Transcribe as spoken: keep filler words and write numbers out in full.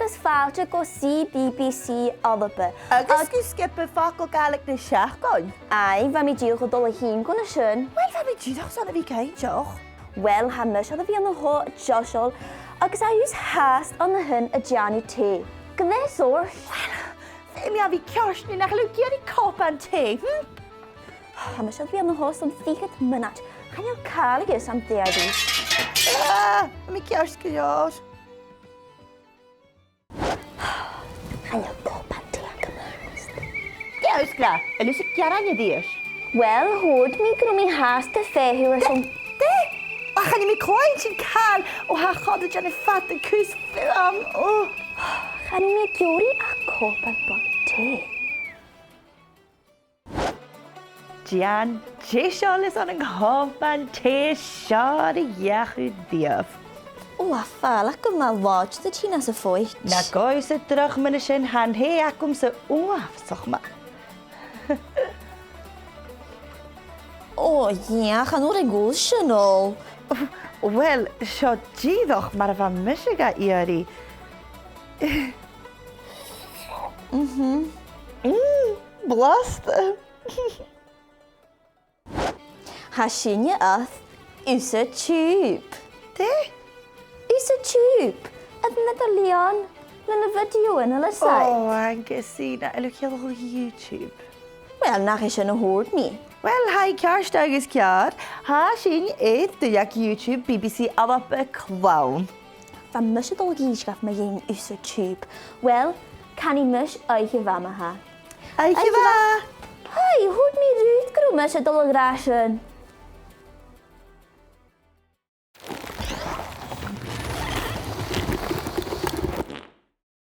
Agus fàilte gu C B B C ALBA. Agus gu sgioba Facal Gàidhlig na Seachdain. Aidh, bha mi dìreach a' dol a thighinn gu na sin. Uill, bha mi dìreach airson a bhith cinnteach. Uill, tha mise air a bhith an seo deiseil, agus tha thusa fhathast an sin a' dèanamh tì. Glè shòir. Uill, feumaidh mi a bhith ceart, nach eil thu ag iarraidh cupan tì, hm? Tha mise air a bhith an seo airson fichead mionaid. Chan eil càil agam san dèidh. Ah, tha mi ceart gu leòr. Chan eil cupan tì agam fhathast. Dè th' ann, a ghràidh? A bheil thusa a' gearain a-rithist? Uill, thuirt mi gun robh mi fhathast a' feitheamh airson... Dè? Ach chan eil mi a' cluinntinn càil. O, tha a' chogadh a' dèanamh fada cus fuaim. O. Chan eil mi ag iarraidh ach cupan beag tì. Dèan deiseil airson an cupan tì seo a dhèanamh dhuibh. O, tha fàileadh gu math làidir a' tighinn às a' phoit. Na gabh thusa dragh mar sin, tha an tì agamsa uabhasach math. O, yeah, chan urrainn dhomh sin a dhol. Uill, seo dìreach mar a bha mise ga iarraidh. Mhm. Mm, blasta. Tha sinne air thusa tube. Dè? Thusa tube. An e do lìon le na videothan a tha seo? O, Angus, nach eil thu a' ciallachadh YouTube? Uill, nach e sin a thuirt mi. Uill, tha e ceart agus ceàrr. Tha sinn air duilleag YouTube B B C ALBA Clann. Bha mise a' dol a dh'innse dhuibh mu dheidhinn thusa tube. Uill, canaidh mise oidhche mhath ma-thà. Oidhche mhath. Hey, thuirt mi riut gun robh mise a' dol a ràdh sin.